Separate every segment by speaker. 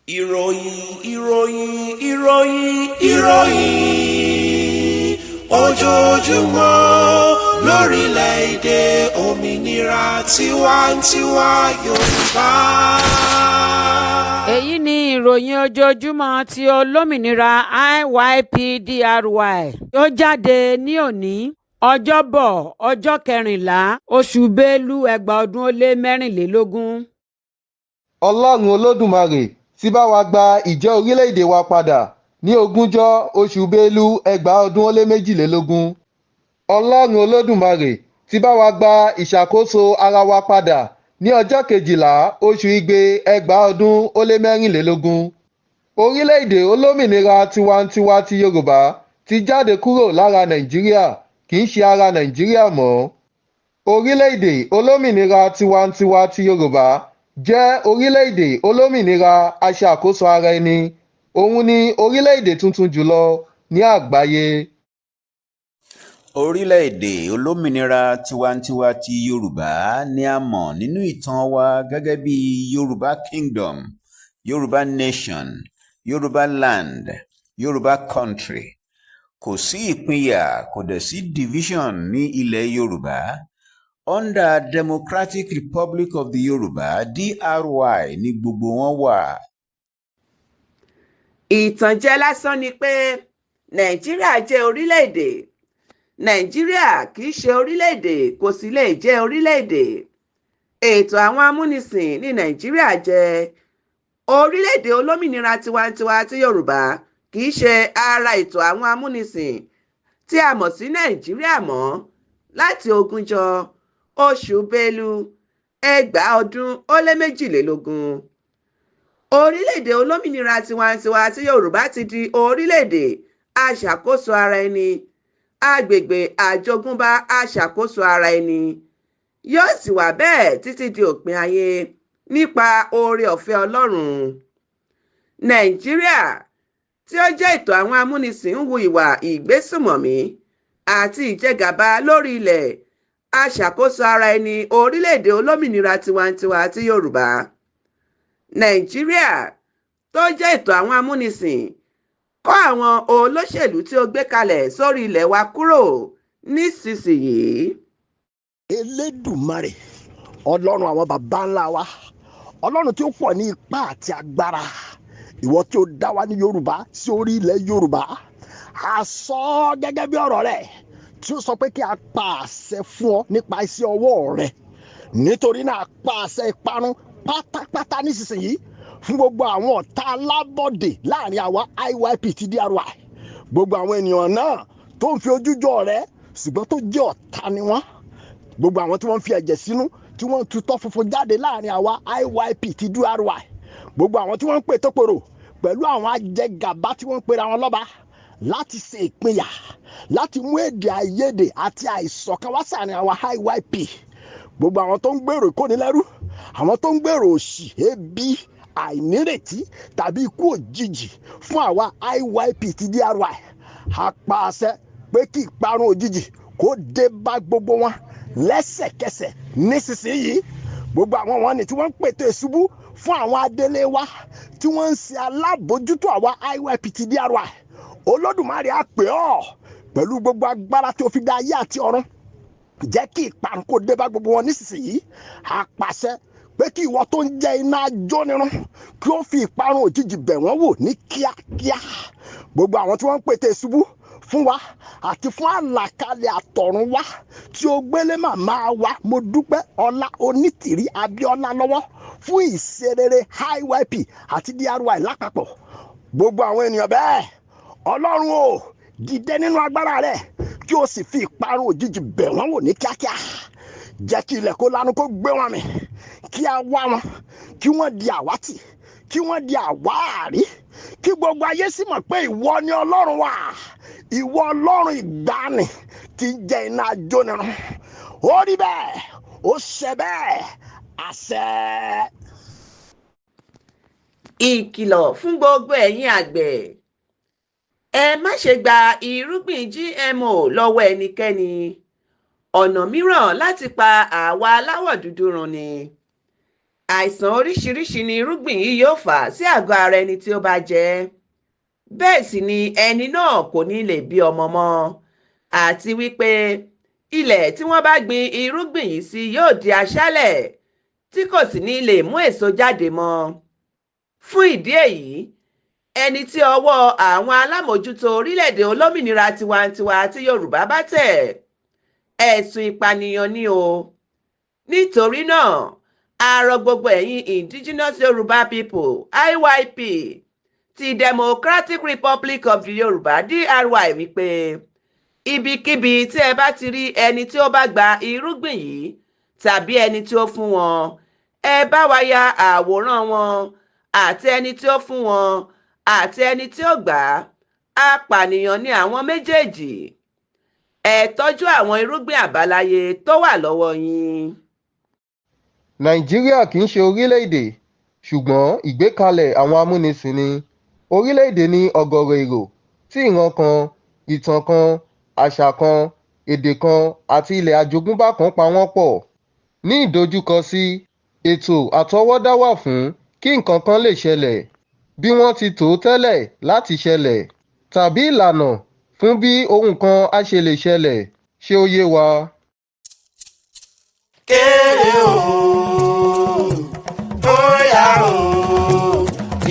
Speaker 1: Ìròyìn, ìròyìn, ìròyìn, ìròyìn ojoojúmọ́ lórílẹ̀‐èdè òmìnira tiwantiwa Yorùbá.
Speaker 2: Èyí ni ìròyìn ojoojúmọ́ ti olómìnira IYPDRY tó jáde ní òní, Ọjọ́bọ̀, ọjọ́ 14, oṣù Bélú, 2024.
Speaker 3: Ọlọ́run Olódùmarè ti bá wa gba ìjẹ́ orílẹ̀-èdè wa padà ní ogúnjọ́ oṣù Bélú, 2022. Ọlọ́run Olódùmarè ti bá wa gba ìṣàkóso ara wa padà ní ọjọ́ 12, oṣù Igbe, 2024. Orílẹ̀-èdè olómìnira tiwantiwa ti Yorùbá ti jáde kúrò lára Nàìjíríà, kì í ṣe ara Nàìjíríà mọ́. Orílẹ̀-èdè olómìnira tiwantiwa ti Yorùbá jẹ́ orílẹ̀-èdè olómìnira aṣàkóso ara ẹni. Òun ni orílẹ̀-èdè tuntun jùlọ ní àgbáyé.
Speaker 4: Orílẹ̀-èdè olómìnira tiwantiwa ti Yorùbá ni a mọ̀ nínú ìtàn wa gẹ́gẹ́ bí Yorùbá Kingdom, Yorùbá Nation, Yorùbá Land, Yorùbá Country. Kò sí ìpínyà, kò dẹ̀ sí division ní ilẹ̀ Yorùbá. Under Democratic Republic of the Yorùbá, DRY, ní gbogbo wọn wà.
Speaker 5: Ìtànjẹ lásán ni pé Nàìjíríà jẹ́ orílẹ̀-èdè. Nàìjíríà kì í ṣe orílẹ̀-èdè, kò sì lè jẹ́ orílẹ̀-èdè. Ètò àwọn amúnisìn ní Nàìjíríà jẹ́. Orílẹ̀-èdè olómìnira tiwantiwa ti Yorùbá kì í ṣe ara ètò àwọn amúnisìn tí a mọ̀ sí Nàìjíríà mọ́ láti ogúnjọ́, oṣù Bélú, 2022. Orílẹ̀-èdè olómìnira tiwantiwa ti Yorùbá ti di orílẹ̀-èdè aṣàkóso ara ẹni, agbègbè àjogúnbá aṣàkóso ara ẹni, yóò sì wà bẹ́ẹ̀ títí di òpin ayé nípa oore-ọ̀fẹ́ Ọlọ́run. Nàìjíríà tí ó jẹ́ ètò àwọn amúnisìn ń hu ìwà ìgbésùnmọ̀mí àti ìjẹgàba lórí ilẹ̀ aṣàkóso ara ẹni orílẹ̀-èdè olómìnira tiwantiwa ti Yorùbá. Nàìjíríà tó jẹ́ ètò àwọn amúnisìn, kó àwọn olóṣèlú tí ó gbé kalẹ̀ sórí ilẹ̀ wa kúrò nísinsìnyí.
Speaker 6: Elédùmarè, Ọlọ́run àwọn baba ńlá wa, Ọlọ́run tí ó pọ̀ ní ipá àti agbára, ìwọ tí ó dá wa ní Yorùbá sí orí ilẹ̀ Yorùbá, a sọ ọ́ gẹ́gẹ́ bí ọ̀rọ̀ rẹ̀ tí ó sọ pé kí a pa àṣẹ fún ọ nípa iṣẹ́ ọwọ́ rẹ. Nítorí náà, a pa àṣẹ ìparun pátápátá nísinsìnyí fún gbogbo àwọn ọ̀tá alábọ̀dé láàrin àwa IYP ti DRY, gbogbo àwọn ènìyàn náà tó ń fi ojú jọ ọ̀rẹ́ ṣùgbọ́n tó jẹ́ ọ̀tá ni wọ́n, gbogbo àwọn tí wọ́n ń fi ẹ̀jẹ̀ sínú, tí wọ́n ń tutọ́ funfun jáde láàrin àwa IYP ti DRY, gbogbo àwọn tí wọ́n ń pètòpèrò pẹ̀lú àwọn ajẹgàba tí wọ́n ń pera wọn lọ́ba láti ṣe ìpínyà, láti mú èdè àìyedè àti àìṣọ̀kan wá sáàrin àwa IYP, gbogbo àwọn tó ń gbèrò ìkónilẹ́rú, àwọn tó ń gbèrò òṣì, ebi, àìnírètí tàbí ikú òjijì fún àwa IYP ti DRY, a pa àṣẹ pé kí ìparun òjijì kó dé bá gbogbo wọn lẹ́sẹ̀kẹsẹ̀ nísinsìnyí. Gbogbo àwọn wọn ni tí wọ́n ń pètò ìṣubú fún àwọn adélé wa tí wọ́n ń ṣe alábòójútó àwa IYP ti DRY, Olódùmarè, á pè ọ́ pẹ̀lú gbogbo agbára tí o fi dá ayé àti ọ̀run, jẹ́ kí ìparun kó dé bá gbogbo wọn nísinsìnyí. A pàṣẹ pé kí ìwọ tó ń jẹ́ iná ajónirun kí ó fi ìparun òjijì bẹ̀ wọ́n wò ní kíákíá. Gbogbo àwọn tí wọ́n ń pètè ìṣubú fún wa àti fún àlàkalẹ̀ àtọ̀run wa tí ó gbélé màmá wa Mo Dúpẹ́ Ọlá Onítìrí Abíọ́lá lọ́wọ́ fún ìṣerere IYP àti DRY lápapọ̀, gbogbo àwọn ènìyàn bẹ́ẹ̀, Ọlọ́run o, dìde nínú agbára rẹ kí o sì fi ìparun òjijì bẹ̀ wọ́n wò ní kíákíá. Jẹ́ kí ilẹ̀ kó lanu kó gbé wọn mì, kí a wá wọn, kí wọ́n di àwátì, kí wọ́n di àwáàrí, kí gbogbo ayé sì mọ̀ pé ìwọ ni Ọlọ́run wa, ìwọ Ọlọ́run ìgbàanì tí ń jẹ́ iná ajónirun. Ó rí bẹ́ẹ̀, ó ṣe bẹ́ẹ̀, àṣẹ.
Speaker 5: Ìkìlọ̀ fún gbogbo ẹ̀yin àgbẹ̀: Ẹ má ṣe gba irúgbìn GMO lọ́wọ́ ẹnikẹ́ni. Ọ̀nà mìíràn láti pa àwa aláwọ̀ dúdú run ni. Àìsàn oríṣiríṣi ni irúgbìn yìí yóò fà sí àgọ́ ara ẹni tí ó bá jẹ ẹ́. Bẹ́ẹ̀ sì ni ẹni náà kò ní lè bí ọmọ mọ́, àti wípé ilẹ̀ tí wọ́n bá gbin irúgbìn yìí sí yóò di aṣálẹ̀ tí kò sì ní lè mú èso jáde mọ́. Fún ìdí èyí, ẹni tí ọwọ́ àwọn alámòjútó orílẹ̀-èdè olómìnira tiwantiwa ti Yorùbá bá tẹ̀, ẹ̀sùn ìpànìyàn ni o. Nítorí náà, a rọ gbogbo ẹ̀yin Indigenous Yorùbá People (IYP) ti Democratic Republic of the Yorùbá (DRY) wípé ibikíbi tí ẹ bá ti rí ẹni tí ó bá gba irúgbìn yìí tàbí ẹni tí ó fún wọn, ẹ bá wa ya àwòrán wọn àti ẹni tí ó fún wọn àti ẹni tí ó gbà á. Apànìyàn ni àwọn méjèèjì. Ẹ tọ́jú àwọn irúgbìn àbáláyé tó wà lọ́wọ́ yín.
Speaker 3: Nàìjíríà kì í ṣe orílẹ̀-èdè, ṣùgbọ́n ìgbékalẹ̀ àwọn amúnisìn ni. Orílẹ̀-èdè ní ọ̀gọ̀ọ̀rọ̀ èrò tí ìran kan, ìtàn kan, àṣà kan, èdè kan àti ilẹ̀ àjogúnbá kan pa wọ́n pọ̀. Ní ìdojúkọ sí, ètò àtọwọ́dá wà fún kí nǹkan kan lè ṣẹlẹ̀, bí wọ́n ti tò ó tẹ́lẹ̀ láti ṣẹlẹ̀, tàbí ìlànà fún bí ohun kan á ṣe lè ṣẹlẹ̀. Ṣé ó yé wa?
Speaker 1: Kéré o, bóyá o,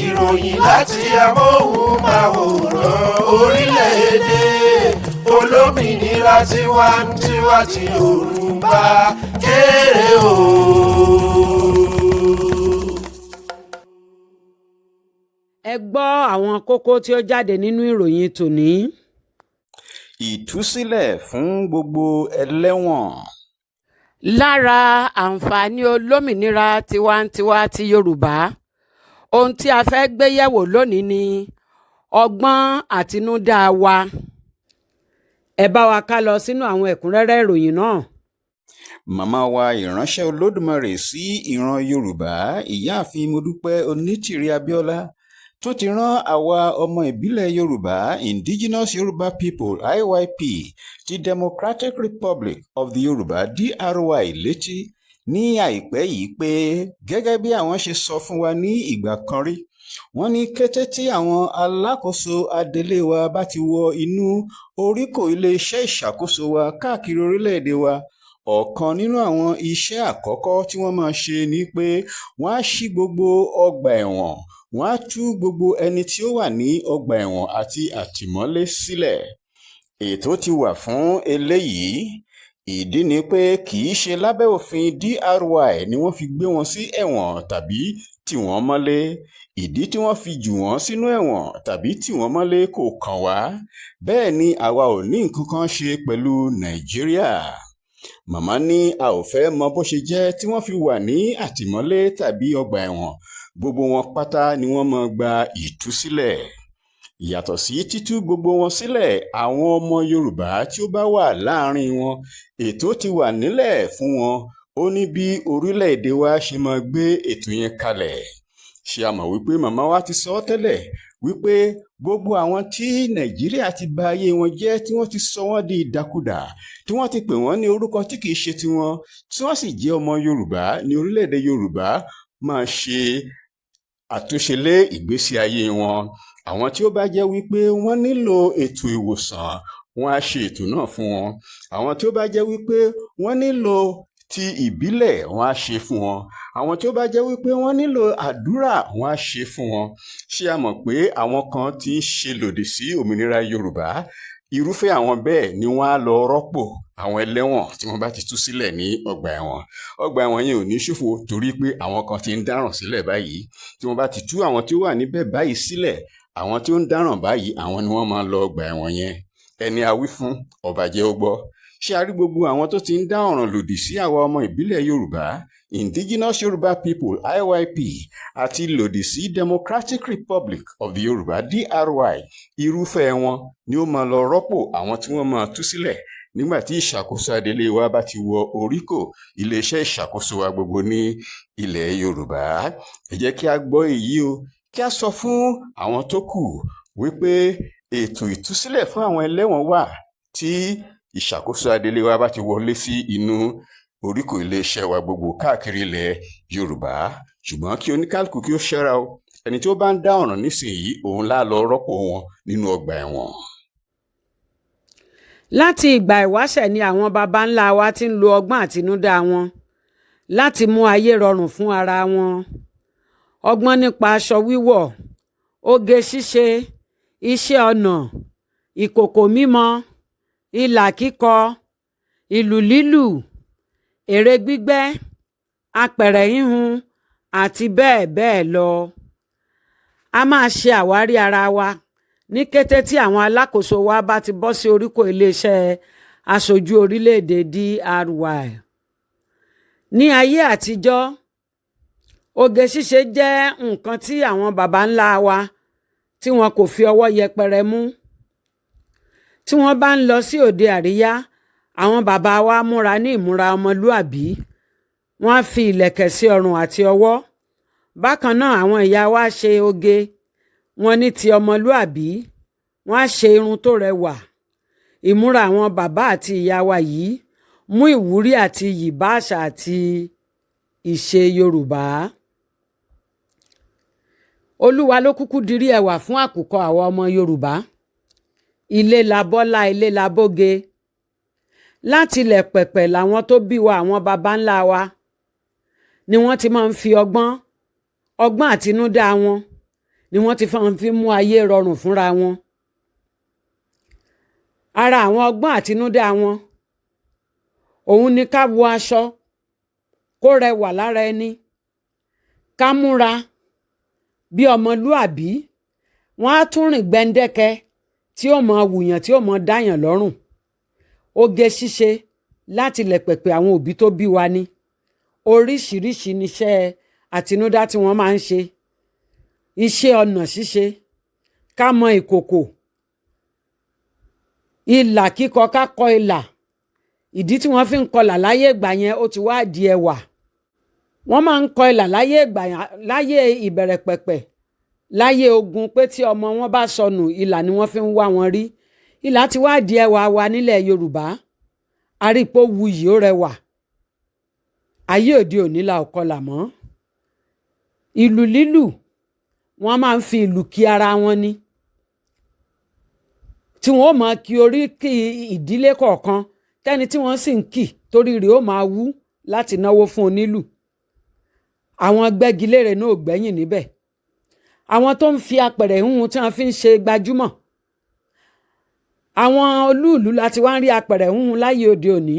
Speaker 1: ìròyìn láti amóhùnmáwòrán orílẹ̀-èdè olómìnira tiwantiwa ti Yorùbá. Kéré o.
Speaker 2: Ẹ gbọ́ àwọn kókó tí ó jáde nínú ìròyìn tòní.
Speaker 4: Ìtúsílẹ̀ fún gbogbo ẹlẹ́wọ̀n.
Speaker 2: Lára àǹfààní olómìnira tiwantiwa ti Yorùbá, ohun tí a fẹ́ gbé yẹ̀wò lónìí ni ọgbọ́n àtinúdá wa. Ẹ bá wa ká lọ sínú àwọn ẹ̀kúnrẹ́rẹ́ ìròyìn náà.
Speaker 4: Màmá wa, ìránṣẹ́ Olódùmarè sí ìran Yorùbá, Ìyáàfin Modúpẹ́ Onítìrí Abíọ́lá, tún ti rán àwa ọmọ ìbílẹ̀ Yorùbá, Indigenous Yorùbá People (IYP) ti Democratic Republic of the Yorùbá (DRY) létí ní àìpẹ́ yìí pé, gẹ́gẹ́ bí àwọn ṣe sọ fún wa ní ìgbà kan rí, wọ́n ní kété tí àwọn alákòóso adelé wa bá ti wọ inú oríkò iléeṣẹ́ ìṣàkóso wa káàkiri orílẹ̀-èdè wa, ọ̀kan nínú àwọn iṣẹ́ àkọ́kọ́ tí wọ́n máa ṣe ni pé wọ́n á ṣí gbogbo ọgbà ẹ̀wọ̀n, wọ́n á tú gbogbo ẹni tí ó wà ní ọgbà ẹ̀wọ̀n àti àtìmọ́lé sílẹ̀. Ètò ti wà fún eléyìí. Ìdí ni pé kì í ṣe lábẹ́ òfin DRY ni wọ́n fi gbé wọn sí ẹ̀wọ̀n tàbí tì wọ́n mọ́lé. Ìdí tí wọ́n fi jù wọ́n sínú ẹ̀wọ̀n tàbí tì wọ́n mọ́lé kò kàn wá. Bẹ́ẹ̀ ni àwa ò ní nǹkan kan ṣe pẹ̀lú Nàìjíríà. Màmá ní a ò fẹ́ mọ bó ṣe jẹ́ tí wọ́n fi wà ní àtìmọ́lé tàbí ọgbà ẹ̀wọ̀n, gbogbo wọn pátá ni wọ́n máa gba ìtúsílẹ̀. Yàtọ̀ sí títú gbogbo wọn sílẹ̀, àwọn ọmọ Yorùbá tí ó bá wà láàrin wọn, ètò ti wà nílẹ̀ fún wọn. Ó ní bí orílẹ̀-èdè wa ṣe máa gbé ètò yẹn kalẹ̀. Ṣé a mọ̀ wípé màmá wa ti sọ ọ́ tẹ́lẹ̀ wípé gbogbo àwọn tí Nàìjíríà ti ba ayé wọn jẹ́, tí wọ́n ti sọ wọ́n di ìdàkudà, tí wọ́n ti pè wọ́n ní orúkọ tí kìí ṣe tiwọn, tí wọ́n sì jẹ́ ọmọ Yorùbá ní orílẹ̀-èdè Yorùbá máa ṣe àtúnṣe lé ìgbésí ayé wọn. Àwọn tí ó bá jẹ́ wípé wọ́n nílò ètò ìwòsàn, wọ́n á ṣe ètò náà fún wọn. Àwọn tí ó bá jẹ́ wípé wọ́n nílò ti ìbílẹ̀, wọ́n á ṣe fún wọn. Àwọn tí ó bá jẹ́ wípé wọ́n nílò àdúrà, wọ́n á ṣe fún wọn. Ṣé a mọ̀ pé àwọn kan ti ń ṣe lòdì sí òmìnira Yorùbá? Irúfẹ́ àwọn bẹ́ẹ̀ ni wọ́n á lọ rọ́pò àwọn ẹlẹ́wọ̀n tí wọ́n bá ti tú sílẹ̀ ní ọgbà ẹ̀wọ̀n. Ọgbà ẹ̀wọ̀n yẹn ò ní ṣòfò torí pé àwọn kan ti ń dáràn sílẹ̀ báyìí. Tí wọ́n bá ti tú àwọn tí ó wà níbẹ̀ báyìí sílẹ̀, àwọn tí ó ń dáràn báyìí, àwọn ni wọ́n máa lọ ọgbà ẹ̀wọ̀n yẹn. Ẹni a wí fún, ọba jẹ́ ó gbọ́. Ṣé a rí gbogbo àwọn tó ti ń dá ọ̀ràn lòdì sí àwa ọmọ ìbílẹ̀ Yorùbá, Indigenous Yorùbá People (IYP), àti lòdì sí Democratic Republic of the Yorùbá (DRY), irúfẹ́ wọn ni ó máa lọ rọ́pò àwọn tí wọ́n máa tú sílẹ̀ nígbà tí ìṣàkóso adelé wa bá ti wọ oríkò iléeṣẹ́ ìṣàkóso wa gbogbo ní ilẹ̀ Yorùbá. Ẹ jẹ́ kí a gbọ́ èyí o, kí a sọ fún àwọn tó kù wípé ètò ìtúsílẹ̀ fún àwọn ẹlẹ́wọ̀n wà tí ìṣàkóso adelé wa bá ti wọlé sí inú Oríkò iléeṣẹ́ wa gbogbo káàkiri ilẹ̀ Yorùbá. Ṣùgbọ́n kí oníkálukú kí ó ṣọ́ra o, ẹni tí ó bá ń dá ọ̀ràn nísìnyí, òun lá lọ rọ́pò wọn nínú ọgbà ẹ̀wọ̀n.
Speaker 2: Láti ìgbà ìwáṣẹ̀ ni àwọn baba ńlá wa ti ń lo ọgbọ́n àtinúdá wọn láti mú ayé rọrùn fún ara wọn. Ọgbọ́n nípa aṣọ wíwọ̀, oge ṣíṣe, iṣẹ́ ọnà, ìkòkò mímọ, ilà kíkọ, ìlù lílù, ère gbígbẹ́, apẹ̀rẹ̀ híhun àti bẹ́ẹ̀ bẹ́ẹ̀ lọ. A máa ṣe àwárí ara wa ní kété tí àwọn alákòóso wa bá ti bọ́ sí oríkò iléeṣẹ́ aṣojú orílẹ̀-èdè DRY. Ní ayé àtijọ́, oge ṣíṣe jẹ́ nǹkan tí àwọn baba ńlá wa tí wọn kò fi ọwọ́ yẹpẹrẹ mú. Tí wọ́n bá ń lọ sí òde àríyá, àwọn bàbá wa múra ní ìmúra ọmọlúàbí. Wọ́n á fi ìlẹ̀kẹ̀ sí ọrùn àti ọwọ́. Bákan náà, àwọn ìyá wa ṣe oge wọn ní ti ọmọlúàbí. Wọ́n á ṣe irun tó rẹwà. Ìmúra àwọn bàbá àti ìyá wa yìí mú ìwúrí àti iyì bá àṣà àti ìṣe Yorùbá. Olúwa ló kúkú dirí ẹwà fún àkùkọ àwa ọmọ Yorùbá. Ilé la bọ́lá, ilé la bóge. Láti ilẹ̀ pẹ̀pẹ̀ làwọn tó bí wa, àwọn baba ńlá wa, ni wọ́n ti máa ń fi ọgbọ́n ọgbọ́n àtinúdá wọn ni wọ́n ti máa ń fi mú ayé rọrùn fúnra wọn. Ara àwọn ọgbọ́n àtinúdá wọn òun ni ká wọ aṣọ kó rẹwà lára ẹni, ká múra bí ọmọlúàbí. Wọ́n á tún rìn gbẹ̀ǹdẹ̀kẹ tí ó mọ wùyàn, tí ó mọ dáyàn lọ́rùn. Oge ṣíṣe láti ilẹ̀ pẹ̀pẹ̀ àwọn òbí tó bí wa ni. Oríṣiríṣi níṣẹ́ àtinúdá tí wọ́n máa ń ṣe. Iṣẹ́ ọnà ṣíṣe, ká mọ ìkòkò, ilà kíkọ, ká kọ ilà. Ìdí tí wọ́n fi ń kọlà láyé ìgbà yẹn, ó ti wá di ẹwà. Wọ́n máa ń kọ ilà láyé ìgbà yẹn, láyé ìbẹ̀rẹ̀ pẹ̀pẹ̀, láyé ogun, pé tí ọmọ wọn bá sọnù, ilà ni wọ́n fi ń wá wọn rí. Ilà ti wá di ẹwà wa nílẹ̀ Yorùbá. Àrípò wuyì, ó rẹwà. Ayé òde òní la ò kọlà mọ́. Ìlù lílù, wọ́n máa ń fi ìlù kí ara wọn ni, tí wọ́n ó máa kí oríkì ìdílé kọ̀ọ̀kan, tẹ́ni tí wọ́n sì ń kì torí rẹ̀ ó máa wú láti náwó fún onílù. Àwọn gbẹ́gilére náà ò gbẹ́yìn níbẹ̀. Àwọn tó ń fi apẹ̀rẹ̀ híhun tí wọ́n fi ń ṣe gbajúmọ̀, àwọn olúùlú láti wá ń rí apẹ̀rẹ̀ híhun láyé òde òní.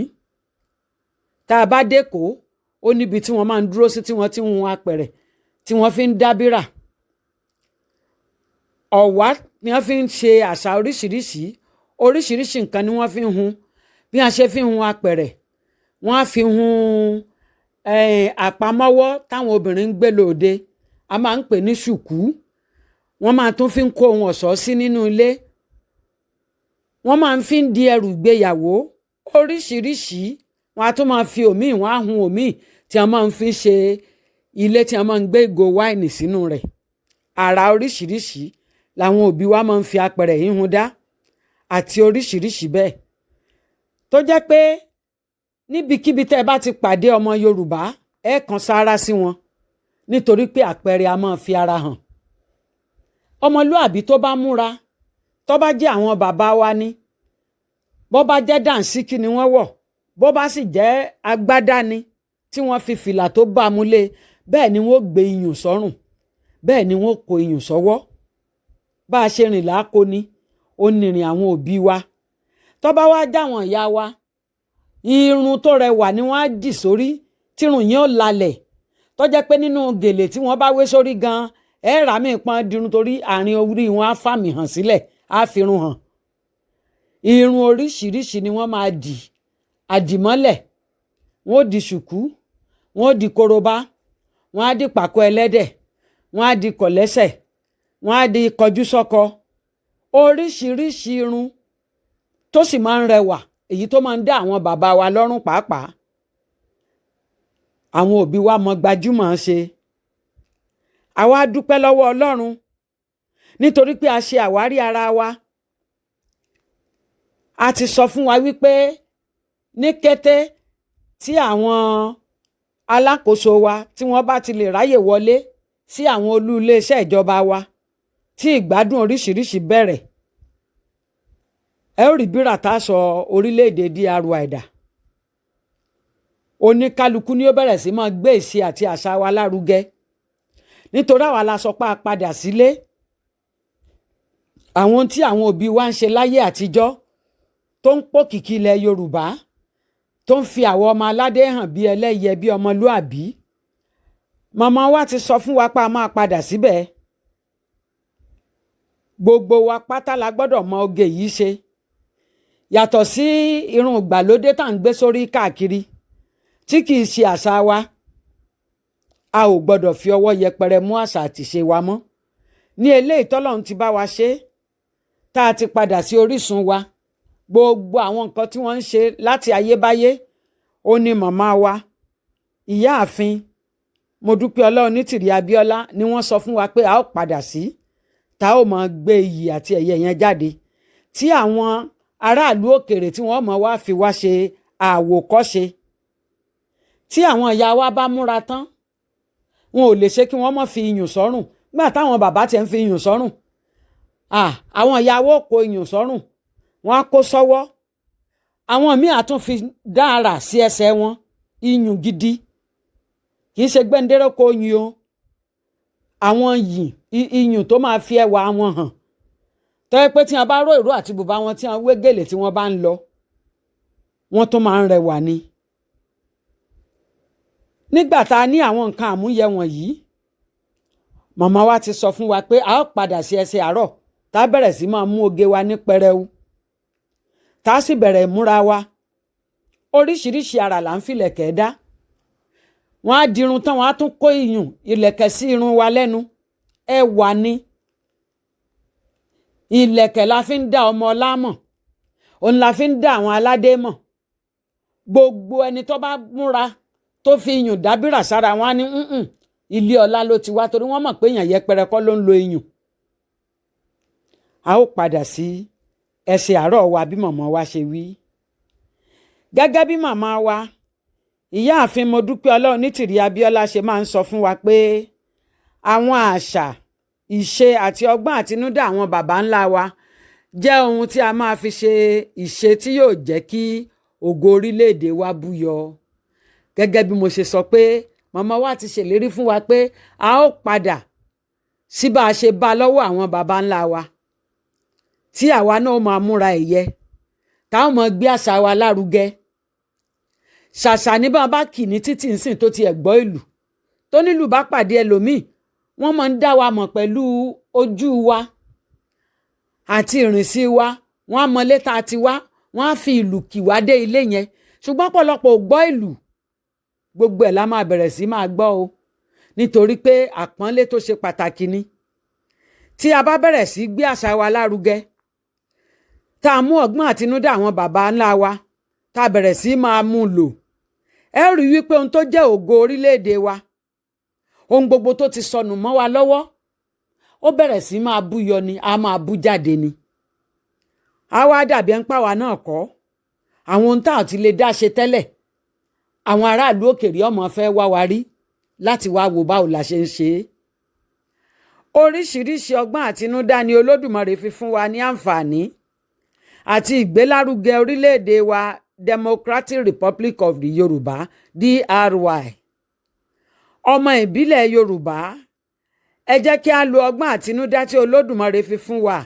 Speaker 2: Tá a bá dẹ́kọ̀ọ́, ó níbi tí wọ́n máa ń dúró sí tí wọ́n ti ń hun apẹ̀rẹ̀ tí wọ́n fi ń dábìrà. Ọ̀wá ni wọ́n fi ń ṣe àṣà oríṣiríṣi. Oríṣiríṣi nǹkan ni wọ́n fi ń hun. Bí wọ́n ṣe fi ń hun apẹ̀rẹ̀, wọ́n á fi hun àpamọ́wọ́ táwọn obìnrin ń gbé lóde, a máa ń pè ní ṣùkú. Wọ́n máa tún fi ń kó ohun ọ̀ṣọ́ sí nínú ilé. Wọ́n máa ń fi ń di ẹrù ìgbéyàwó oríṣiríṣi. Wọ́n á tún máa fi òmíì, wọ́n á hun òmíì tí wọ́n máa ń fi ṣe ilé tí wọ́n máa ń gbé ìgò wáìnì sínú rẹ̀. Àrà oríṣiríṣi làwọn òbí wa máa ń fi apẹ̀rẹ̀ híhun dá àti oríṣiríṣi bẹ́ẹ̀, tó jẹ́ pé níbikíbi tẹ́ ẹ bá ti pàdé ọmọ Yorùbá, ẹ kàn sáárá sí wọn, nítorí pé àpẹẹrẹ a máa fi ara hàn. Ọmọlúàbí tó bá múra, tó bá jẹ́ àwọn bàbá wa ni, bó bá jẹ́ dànsíkí ni wọ́n wọ̀, bó bá sì jẹ́ agbádá ni tí wọ́n fi fìlà tó bá mú lé, bẹ́ẹ̀ ni wọ́n gbé iyùn sọ́rùn, bẹ́ẹ̀ ni wọ́n kó iyùn sọ́wọ́. Bá a ṣe rìn láàkó ni ó nìrìn àwọn òbí wa. Tó bá wá jáwọn ìyá wa, irun tó rẹwà ni wọ́n á dì sórí, tírun yẹn ó lalẹ̀, tó jẹ́ pé nínú gèlè tí wọ́n bá wé sórí gan, ẹ rà mí pọn dirun, torí àárín orí wọn á fàmì hàn sílẹ̀, á firun hàn. Irun oríṣiríṣi ni wọ́n máa dì àdìmọ́lẹ̀. Wọ́n ó di ṣùkú, wọ́n ó di korobá, wọ́n á di pàkó ẹlẹ́dẹ̀, wọ́n á di kọ̀lẹ́sẹ̀, wọ́n á di kọjú sọ́kọ. Oríṣiríṣi irun tó sì máa ń rẹwà, èyí tó máa ń dá àwọn bàbá wa lọ́rùn pàápàá. Àwọn òbí wa mọ gbajúmọ̀ ṣe. Àwa dúpẹ́ lọ́wọ́ Ọlọ́run nítorí pé a ṣe àwárí ara wa. A ti sọ fún wa wípé ní kété Tí àwọn alákòóso wa tí wọ́n bá ti lè ráyè wọlé sí àwọn olú iléeṣẹ́ ìjọba wa, tí ìgbádùn oríṣiríṣi bẹ̀rẹ̀, ẹ ó rí bírà tá a sọ orílẹ̀-èdè DRY dà. Oníkálukú ni ó bẹ̀rẹ̀ sí máa gbé ìṣe àti àṣà wa lárugẹ, nítorí àwa la sọ pé a padà sílé. Àwọn ohun tí àwọn òbí wa ń ṣe láyé àtijọ́ tó ń pòkìkí ilẹ̀ Yorùbá, tó ń fi àwọn ọmọ aládé hàn bí ẹlẹ́yẹ, bí ọmọlúàbí, màmá wa ti sọ fún wa pé a máa padà síbẹ̀. Gbogbo wa pátá la gbọ́dọ̀ mọ oge yìí ṣe, yàtọ̀ sí irun ìgbàlódé tá à ń gbé sórí káàkiri tí kì í ṣe àṣà wa. A ò gbọ́dọ̀ fi ọwọ́ yẹpẹrẹ mú àṣà àtìṣe wa mọ́. Ní eléyìí tọ́lọ́run ti bá wa ṣe, tá a ti padà sí orísun wa, gbogbo àwọn nǹkan tí wọ́n ń ṣe láti ayébáyé, ó ní màmá wa, Ìyáàfin Modúpẹ́ Ọlọ́run Nítìrí Abíọ́lá, ni wọ́n sọ fún wa pé a ó padà sí, tá ó máa gbé iyì àti ẹ̀yẹ yẹn jáde, tí àwọn aráàlú òkèèrè tí wọ́n mọ̀ wá fi wá ṣe àwòkọ́ṣe. Tí àwọn ìyá wa bá múra tán, wọn ò lè ṣe kí wọ́n má fi iyùn sọ́rùn. Nígbà táwọn bàbá tiẹ̀ ń fi iyùn sọ́rùn, àwọn ìyá wa kó iyùn sọ́rùn, wọ́n á kó sọ́wọ́, àwọn míì á tún fi dára sí ẹsẹ̀ wọn. Iyùn gidi, kì í ṣe gbẹ́ndẹ́rẹ́ kó yin o, àwọn iyùn tó máa fi ẹwà wọn hàn, tó yẹ pé tí wọ́n bá ró ìró àti bùbá wọn, tí wọ́n wé gèlè, tí wọ́n bá ń lọ, wọ́n tún máa ń rẹwà ni. Nígbà tá a ní àwọn nǹkan àmúyẹ wọ̀nyí, màmá wa ti sọ fún wa pé a ó padà sí ẹsẹ̀ àárọ̀, tá a bẹ̀rẹ̀ sí máa mú oge wa ní pẹrẹu, tá a sì bẹ̀rẹ̀ ìmúra wa. Oríṣiríṣi ara là ń filẹ̀kẹ̀ dá. Wọ́n á dirun tán, wọ́n á tún kó iyùn ìlẹ̀kẹ̀ sí irun wa lẹ́nu. Ẹwà ni ìlẹ̀kẹ̀, la fi ń dá ọmọ ọlá mọ̀, òun la fi ń dá àwọn aládé mọ̀. Gbogbo ẹni tó bá múra tó fi iyùn dábìrà sára wọn á ní, "Ilé ọlá ló ti wá," torí wọ́n mọ̀ pé èèyàn yẹpẹrẹ kọ́ ló ń lo iyùn. A ó padà sí ẹsẹ̀ àárọ̀ wa bí màmá wa ṣe wí. Gẹ́gẹ́ bí màmá wa, Ìyáàfin Modúpẹ́ Ọlọ́run Nítìrí Abíọ́lá, ṣe máa ń sọ fún wa pé àwọn àṣà, ìṣe àti ọgbọ́n àtinúdá àwọn baba ńlá wa jẹ́ ohun tí a máa fi ṣe ìṣe tí yóò jẹ́ kí ògo orílẹ̀-èdè wa búyọ. Gẹ́gẹ́ bí mo ṣe sọ pé màmá wa ti ṣèlérí fún wa pé a ó padà sí bá a ṣe bá lọ́wọ́ àwọn baba ńlá wa, tí àwa náà máa múra ẹ̀yẹ, táwọn máa gbé àṣà wa lárugẹ. Ṣàṣà ní bá bá kì ní títì nsìn tó tiẹ̀ gbọ́ ìlú tó nílùú bá pàdé ẹlòmíì, wọ́n máa ń dá wa mọ̀ pẹ̀lú ojú wa àti ìrìnsí wa. Wọ́n á mọ létà tiwa, wọ́n á fi ìlù kì wá dé ilé yẹn. Ṣùgbọ́n ọ̀pọ̀lọpọ̀ ò gbọ́ ìlú. Gbogbo ẹ̀ la máa bẹ̀rẹ̀ sí máa gbọ́ o, nítorí pé àpọ́nlé tó ṣe pàtàkì ni. Tí a bá bẹ̀rẹ̀ sí gbé àṣà wa lárugẹ, tá a mú ọgbọ́n àtinúdá àwọn baba ńlá wa, tá a bẹ̀rẹ̀ sí máa mú un lò, ẹ rí wípé ohun tó jẹ́ ògo orílẹ̀-èdè wa, ohun gbogbo tó ti sọnù mọ́ wa lọ́wọ́, ó bẹ̀rẹ̀ sí máa búyọ ni, a máa bú jáde ni. A wá dàbí ẹ̀ ń pàwa náà kọ́ àwọn ohun tá a ti lè dá ṣe tẹ́lẹ̀. Àwọn aráàlú òkèèrè ọmọ fẹ́ wá wa rí láti wá wo báwo la ṣe ń ṣe é. Oríṣiríṣi ọgbọ́n àtinúdá ni Olódùmarè fi fún wa ní àǹfààní àti ìgbélárugẹ orílẹ̀-èdè wa, Democratic Republic of the Yorùbá, DRY. Ọmọ ìbílẹ̀ Yorùbá, ẹ jẹ́ kí a lo ọgbọ́n àtinúdá tí Olódùmarè fi fún wa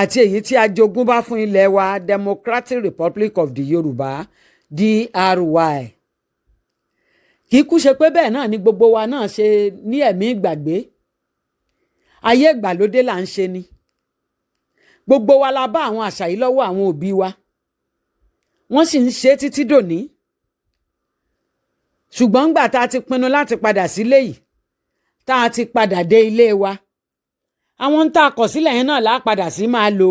Speaker 2: àti èyí tí a jogún bá fún ilẹ̀ wa, Democratic Republic of the Yorùbá, DRY. Kì í kú ṣe pé bẹ́ẹ̀ náà ni gbogbo wa náà ṣe ní ẹ̀mí ìgbàgbé. Ayé ìgbàlódé là ń ṣe ni. Gbogbo wa la bá àwọn àṣà yìí lọ́wọ́ àwọn òbí wa, wọ́n sì ń ṣe títí dòní. Ṣùgbọ́n ńgbà tá a ti pinnu láti padà sílé yìí, tá a ti padà dé ilé wa, àwọn ń tá a kọ̀ sílẹ̀ yẹn náà là á padà sí máa lò.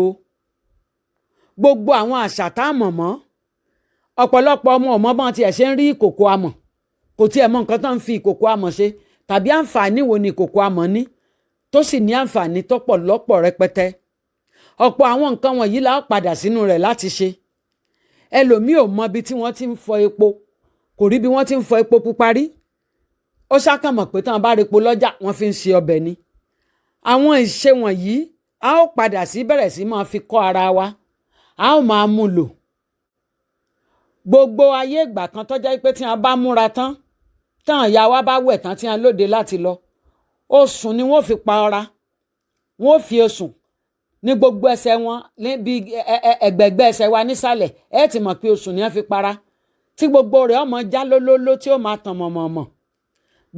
Speaker 2: Gbogbo àwọn àṣà tá a mọ̀ mọ́, ọ̀pọ̀lọpọ̀ ọmọ ọmọ bọ́n tiẹ̀ ṣe ń rí ìkòkò amọ̀, kò tiẹ̀ mọ nǹkan tó ń fi ìkòkò amọ̀ ṣe, tàbí àǹfààní wo ni ìkòkò amọ̀ ní, tó sì ní àǹfààní tó pọ̀ lọ́pọ̀ rẹpẹtẹ. Ọ̀pọ̀ àwọn nǹkan wọ̀nyí la ó padà sínú rẹ̀ láti ṣe. Ẹlòmíì ò mọ ibi tí wọ́n ti ń fọ epo. Kò rí bí wọ́n ti ń fọ epo pupa rí. Ó ṣàkànmọ̀ pé tán bá repo lọ́jà, wọ́n fi ń ṣe ọbẹ̀ ni. Àwọn ìṣe wọ̀nyí, a ó padà sí bẹ̀rẹ̀ sí máa fi kọ́ ara wa, a ó máa mú lò. Gbogbo ayé ìgbà kan tó jẹ́ pé tí wọ́n bá múra tán, tán ìyá wa bá wẹ̀ tán tí wọ́n lóde láti lọ, osùn ni wọ́n fi pa ọra, wọ́n fi osùn ní gbogbo ẹsẹ̀ wọn, níbi ẹ̀gbẹ̀gbẹ́ ẹsẹ̀ wa nísàlẹ̀. Ẹ ti mọ̀ pé osùn ni wọ́n fi para, tí gbogbo rẹ̀ ọmọ já lólóló, tí ó máa tàn mọ̀mọ̀mọ̀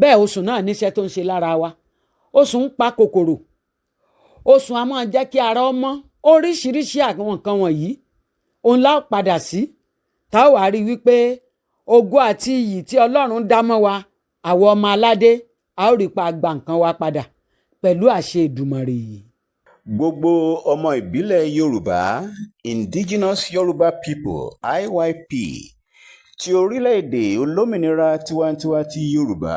Speaker 2: bẹ́ẹ̀. Osùn náà níṣẹ́ tó ń ṣe lára wa. Osùn ń pa kòkòrò, osùn a máa jẹ́ kí ara ọmọ. Oríṣiríṣi àwọn nǹkan wọ̀nyí òun la padà sí, tá a wàá rí wípé ògo àti iyì tí Ọlọ́run dá mọ́ wa, àwọn ọmọ aládé, a ó rí pa gba nǹkan wa padà pẹ̀lú àṣẹ Èdùmàrè yìí.
Speaker 4: Gbogbo ọmọ ìbílẹ̀ Yorùbá, Indigenous Yorùbá People, IYP, ti orílẹ̀-èdè olómìnira tiwantiwa ti Yorùbá,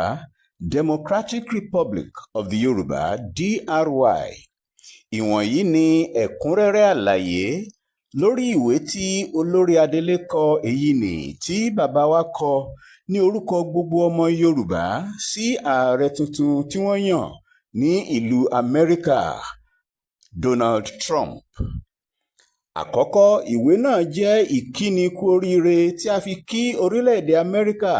Speaker 4: Democratic Republic of the Yorùbá, DRY, ìwọ̀nyí ni ẹ̀kúnrẹ́rẹ́ àlàyé lórí ìwé tí olórí adelé kọ, èyí ni tí bàbá wa kọ ní orúkọ gbogbo ọmọ Yorùbá sí ààrẹ tuntun tí wọ́n yàn ní ìlú Amẹ́ríkà, Donald Trump. Àkọ́kọ́, ìwé náà jẹ́ ìkíni kú oríire tí a fi kí orílẹ̀-èdè Amẹ́ríkà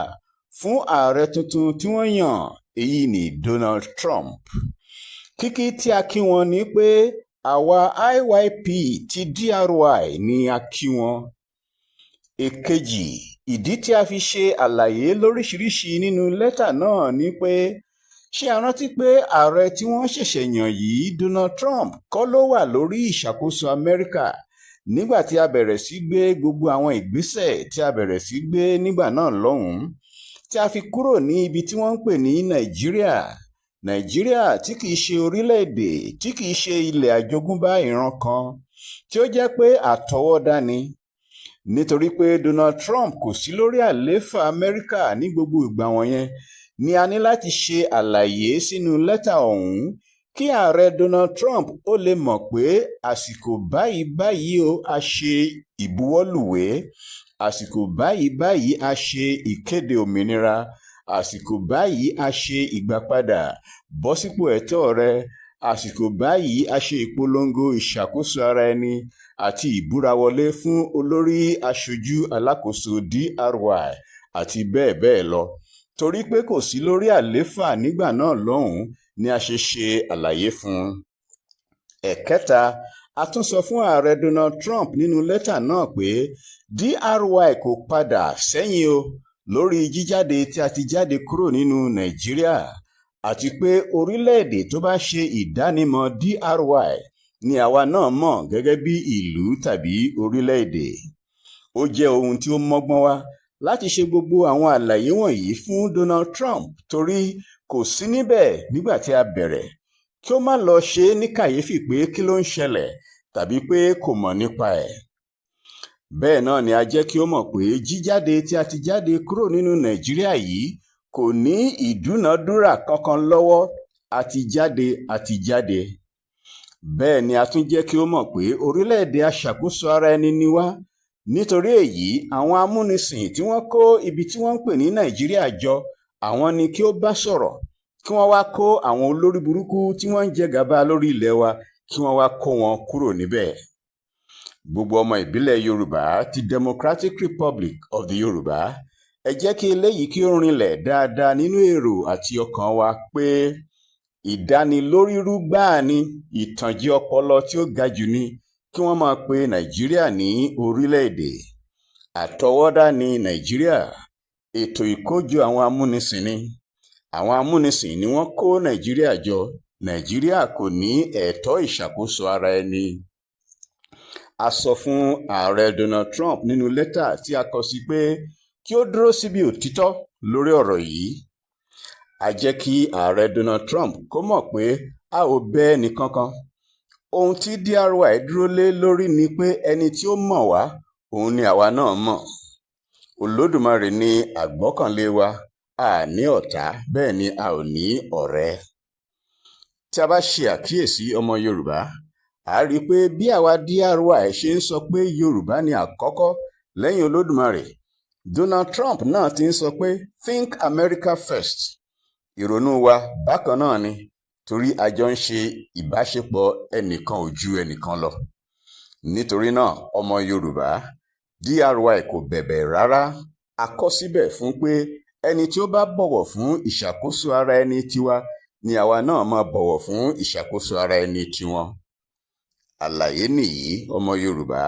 Speaker 4: fún ààrẹ tuntun tí wọ́n yàn, èyí ni Donald Trump. Kíkí tí a kí wọn ni pé àwa IYP ti DRY ni a kí wọn. Èkejì, ìdí tí a fi ṣe àlàyé lóríṣiríṣi nínú lẹ́tà náà ni pé, ṣé a rántí pé ààrẹ tí wọ́n ṣẹ̀ṣẹ̀ yàn yìí, Donald Trump, kọ́ ló wà lórí ìṣàkóso Amẹ́ríkà nígbà tí a bẹ̀rẹ̀ sí gbé gbogbo àwọn ìgbésẹ̀ tí a bẹ̀rẹ̀ sí gbé nígbà náà lọ́hùn-ún, tí a fi kúrò ní ibi tí wọ́n ń pè ní Nàìjíríà, Nàìjíríà tí kìí ṣe orílẹ̀-èdè, tí kìí ṣe ilẹ̀ àjogúnbá ìran kan, tí ó jẹ́ pé àtọwọ́dá ni? Nítorí pé Donald Trump kò sí lórí àlééfà Amẹ́ríkà ní gbogbo ìgbà wọ̀nyẹn ni a ní láti ṣe àlàyé sínú lẹ́tà ọ̀hún, kí ààrẹ Donald Trump ó lè mọ̀ pé àsìkò báyìí báyìí o, a ṣe ìbuwọ́lùwé, àsìkò báyìí báyìí a ṣe ìkéde òmìnira, àsìkò báyìí a ṣe ìgbàpadà bọ́ sípò ẹ̀tọ́ rẹ, àsìkò báyìí a ṣe ìpolongo ìṣàkóso ara ẹni àti ìbúrawọlé fún olórí aṣojú alákòóso DRY, àti bẹ́ẹ̀ bẹ́ẹ̀ lọ. Torí pé kò sí lórí àlééfà nígbà náà lọ́hùn-ún ni a ṣe ṣe àlàyé fún un. Ẹ̀kẹta, a tún sọ fún ààrẹ Donald Trump nínú lẹ́tà náà pé DRY kò padà sẹ́yìn o lórí jíjáde tí a ti jáde kúrò nínú Nàìjíríà, àti pé orílẹ̀-èdè tó bá ṣe ìdánimọ̀ DRY ni àwa náà mọ̀ gẹ́gẹ́ bí ìlú tàbí orílẹ̀-èdè. Ó jẹ́ ohun tí ó mọ́gbọ́n wá láti ṣe gbogbo àwọn àlàyé wọ̀nyí fún Donald Trump, torí kò sí níbẹ̀ nígbà tí a bẹ̀rẹ̀, kí ó má lọ ṣe é ní kàyéfì pé kí ló ń ṣẹlẹ̀, tàbí pé kò mọ̀ nípa ẹ̀. Bẹ́ẹ̀ náà ni a jẹ́ kí ó mọ̀ pé jíjáde tí a ti jáde kúrò nínú Nàìjíríà yìí kò ní ìdúnàádúrà kankan lọ́wọ́. A ti jáde, a ti jáde. Bẹ́ẹ̀ ni a tún jẹ́ kí ó mọ̀ pé orílẹ̀-èdè aṣàkóso ara ẹni ni wá. Nítorí èyí, àwọn amúnisìn tí wọ́n kó ibi tí wọ́n ń pè ní Nàìjíríà jọ, àwọn ni kí ó bá sọ̀rọ̀, kí wọ́n wá kó àwọn olórí burúkú tí wọ́n ń jẹ gàba lórí ilẹ̀ wa, kí wọ́n wá kó wọn kúrò níbẹ̀. Gbogbo ọmọ ìbílẹ̀ Yorùbá ti Democratic Republic of the Yorùbá, ẹ jẹ́ kí eléyìí kí ó rinlẹ̀ dáadáa nínú èrò àti ọkàn wa pé ìdánilórírú gbáà ni, ìtànjẹ ọpọlọ tí ó ga jù ni kí wọ́n máa pe Nàìjíríà ní orílẹ̀-èdè. Àtọwọ́dá ní Nàìjíríà, ètò ìkójọ àwọn amúnisìn ni. Àwọn amúnisìn ni wọ́n kó Nàìjíríà jọ. Nàìjíríà kò ní ẹ̀tọ́ ìṣàkóso ara ẹni. A sọ fún ààrẹ Donald Trump nínú lẹ́tà tí a kọ sí pé kí ó dúró síbi òtítọ́ lórí ọ̀rọ̀ yìí. A jẹ́ kí ààrẹ Donald Trump kó mọ̀ pé a ò bẹ ẹnìkankan. Ohun tí DRY dúró lé lórí ni pé ẹni tí ó mọ̀ wá, òun ni àwa náà mọ̀. Olódùmarè ní àgbọ́kànlé wa. A ní ọ̀tá, bẹ́ẹ̀ ni a ò ní ọ̀rẹ́. Tí a bá ṣe àkíyèsí, ọmọ Yorùbá, a rí i pé bí àwa DRY ṣe ń sọ pé Yorùbá ni àkọ́kọ́ lẹ́yìn Olódùmarè. Donald Trump náà ti ń sọ pé "Think America First". Ìrònú wa bákan náà ni, torí a jọ ń ṣe ìbáṣepọ̀ ẹnìkan ò ju ẹnìkan lọ. Nítorí náà, ọmọ Yorùbá, DRY kò bẹ̀bẹ̀ rárá. A kọ síbẹ̀ fún pé ẹni tí ó bá bọ̀wọ̀ fún ìṣàkóso ara ẹni tiwa ni àwa náà máa bọ̀wọ̀ fún ìṣàkóso ara ẹni tiwọn. Àlàyé nìyí, ọmọ Yorùbá,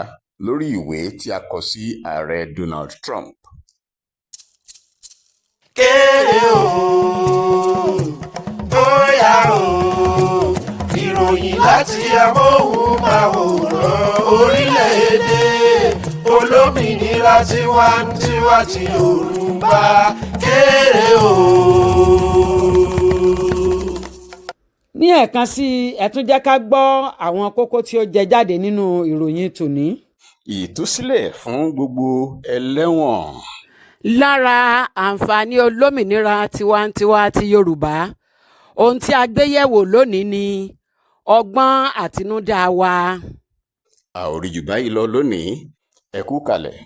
Speaker 4: lórí ìwé tí a kọ sí Ààrẹ Donald Trump.
Speaker 1: Kéré o, bóyá o, ìròyìn láti amóhùnmáwòrán orílẹ̀-èdè olómìnira tiwantiwa ti Yorùbá. Kéré o.
Speaker 2: Ní ẹ̀ẹ̀kan sí i, ẹ tún jẹ́ ká gbọ́ àwọn kókó tí ó jẹ jáde nínú ìròyìn tòní.
Speaker 4: Ìtúsílẹ̀ fún gbogbo ẹlẹ́wọ̀n.
Speaker 2: Lára àǹfààní olómìnira tiwantiwa ti Yorùbá, ohun tí a gbé yẹ̀wò lónìí ni ọgbọ́n àtinúdá wa.
Speaker 4: A ò rí jù báyìí lọ lónìí. Ẹ kú kalẹ̀.